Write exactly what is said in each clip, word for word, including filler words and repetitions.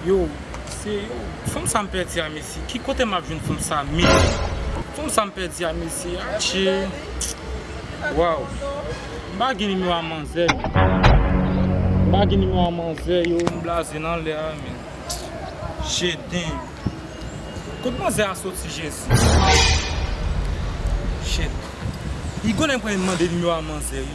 Yo, se yo. Fanm sa m pèdi a, mesye. Ki kote m ap jwenn fanm sa, menm? Fanm sa m pèdi a, mesye. Atchè. Waw. M pa gen nimewo a manzè, yo. M pa gen nimewo a manzè, yo. M blaze nan lè a, men. Jeden. Kot manzè a soti, Jezi? Shit. Li konnen mwen mande nimewo a manzè, wi.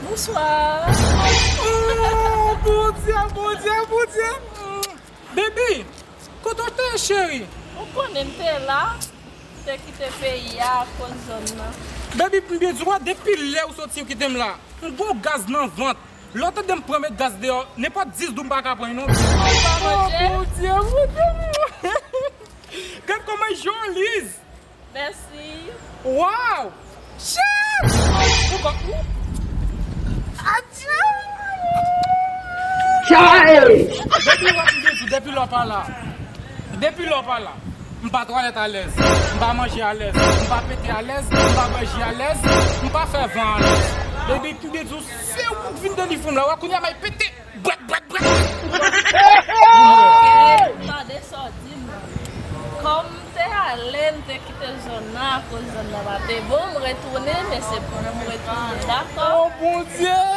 Bonswa. Oh, Bondye, Bondye, Bondye. Baby, kote w te ye, cheri? Ou konnen m te la, m te kite peyi a akoz zòn nan. Baby, m byen di w, depi lè ou soti ou kite m la, m gon gaz nan vant. Lè w tande m pran met gaz deyò, nenpòt dis douz m pa ka pran non. Oh, Bondye, Bondye, Bondye. Gad kòman Joliz. Mèsi. Waw! Shit! Ou pa, ou, adye! Chay! Depi lè, m te di, depi lè w pa la. Depi lè w pa la. M pa twalèt alèz. M pa manje alèz. M pa pete alèz. M pa bwè ji alèz. M pa fè van alèz. Depi m te di w, se ou k vin delivre m la. Wè kounye a m ay pete. Bwèt, bwèt, bwèt. Ok, m tande sa w di m nan. Kòm m te ale, m te kite zòn nan akoz zòn nan pa te bon, m retounen, men se pou m retounen, dakò? Oh, Bondye!